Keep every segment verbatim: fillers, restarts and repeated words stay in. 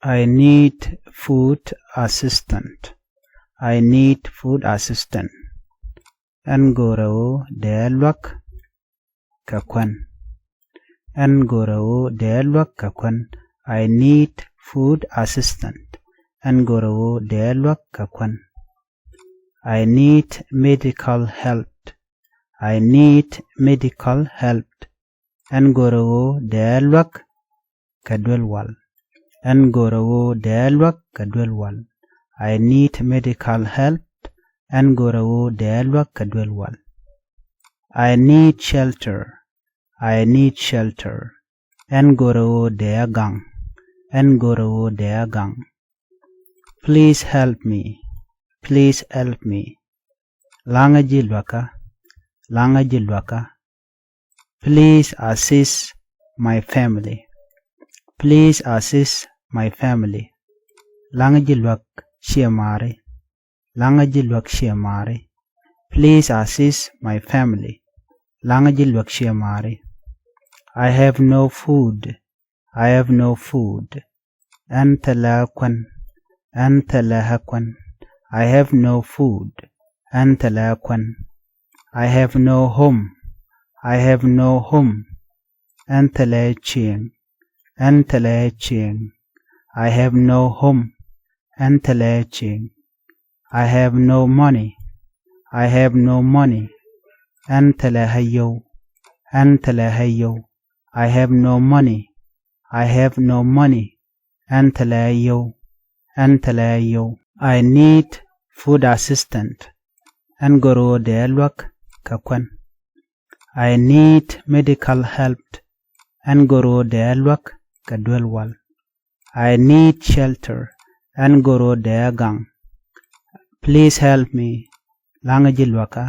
I need food assistance. I need food assistance. Ɛn go̱o̱rä ɣöö dee luäk kɛ kuän. Ɛn go̱o̱rä ɣöö dee luäk kɛ kuän. I need food assistance. Ɛn go̱o̱rä ɣöö dee luäk kɛ kuän. I need medical help. I need medical help. Ɛn go̱o̱rä ɣöö dee luäk kɛ duel wal. Ɛn go̱o̱rä ɣöö dee luäk kɛ duel wal. I need medical help. Ɛn go̱o̱rä ɣöö dee luäk kɛ duel wal. I need shelter. I need shelter. Ɛn go̱o̱rä ɣöö dee gaŋ. Ɛn go̱o̱rä ɣöö dee gaŋ. Please help me. Please help me. Laŋä ji̱ luäkä. Laŋä ji̱ luäkä. Please assist my family. Please assist my family. Laŋä ji̱ luäk ciɛ maari. Laŋä ji̱ luäk ciɛ maari. Please assist my family. Laŋä ji̱ luäk ciɛ maari. I have no food. I have no food. Ɛn thilɛ kuän. Ɛn thilɛ kuän. I have no food. Ɛn thilɛ kuän. I have no home. I have no home. Ɛn thilɛ cieŋ. Ɛn thilɛ cieŋ. I have no home. Ɛn thilɛ cieŋ. I have no money. I have no money. Ɛn thilɛ yio̱w. Ɛn thilɛ yio̱w. I have no money. I have no money. Ɛn thilɛ yio̱w. Ɛn thilɛ yio̱w. I need food assistance. Ɛn go̱o̱rä ɣöö dee luäk kɛ kuän. I need medical help. Ɛn go̱o̱rä ɣöö dee luäk kɛ duel wal. I need shelter. Ɛn go̱o̱rä ɣöö dee gaŋ. Please help me. Laŋä ji̱ luäkä.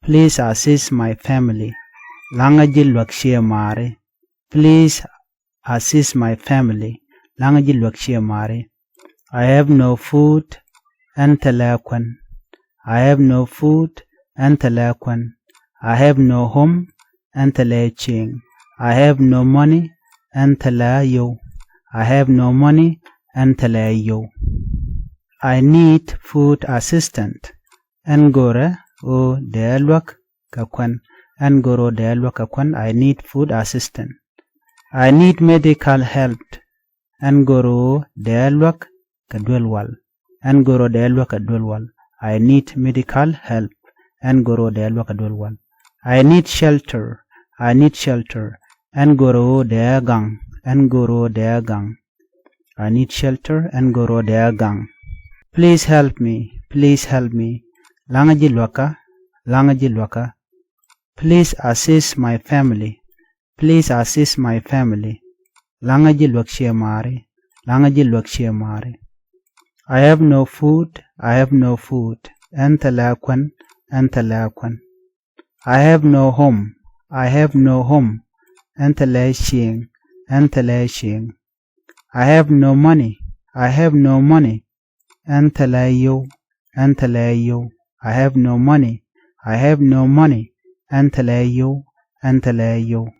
Please assist my family. Laŋä ji̱ luäk ciɛ maari. Please assist my family. Laŋä ji̱ luäk ciɛ maari. I have no food. Ɛn thilɛ kuän. I have no food. Ɛn thilɛ kuän. I have no home. Ɛn thilɛ cieŋ. I have no money. Ɛn thilɛ yio̱w. I have no money. Ɛn thilɛ yio̱w. I need food assistance. Ɛn go̱o̱rä ɣöö dee luäk kɛ kuän. Ɛn go̱o̱rä ɣöö dee luäk kɛ kuän. I need food assistance. I need medical help. Ɛn go̱o̱rä ɣöö dee luäk kɛ duel wal. Ɛn go̱o̱rä ɣöö dee luäk kɛ duel wal. I need medical help. Ɛn go̱o̱rä ɣöö dee luäk kɛ duel wal. I need shelter. I need shelter. Ɛn go̱o̱rä ɣöö dee gaŋ. Ɛn go̱o̱rä ɣöö dee gaŋ. I need shelter. Ɛn go̱o̱rä ɣöö dee gaŋ. Please help me. Please help me. Laŋä ji̱ luäkä. Laŋä ji̱ luäkä. Please assist my family. Please assist my family. Laŋä ji̱ luäk ciɛ maari. Laŋä ji̱ luäk ciɛ maari. I have no food. I have no food. Ɛn thilɛ kuän. Ɛn thilɛ kuän. I have no home. I have no home. Ɛn thilɛ cieŋ. Ɛn thilɛ cieŋ. I have no money. I have no money. Ɛn thilɛ yio̱w. Ɛn thilɛ yio̱w. I have no money. I have no money. Ɛn thilɛ yio̱w. Ɛn thilɛ yio̱w.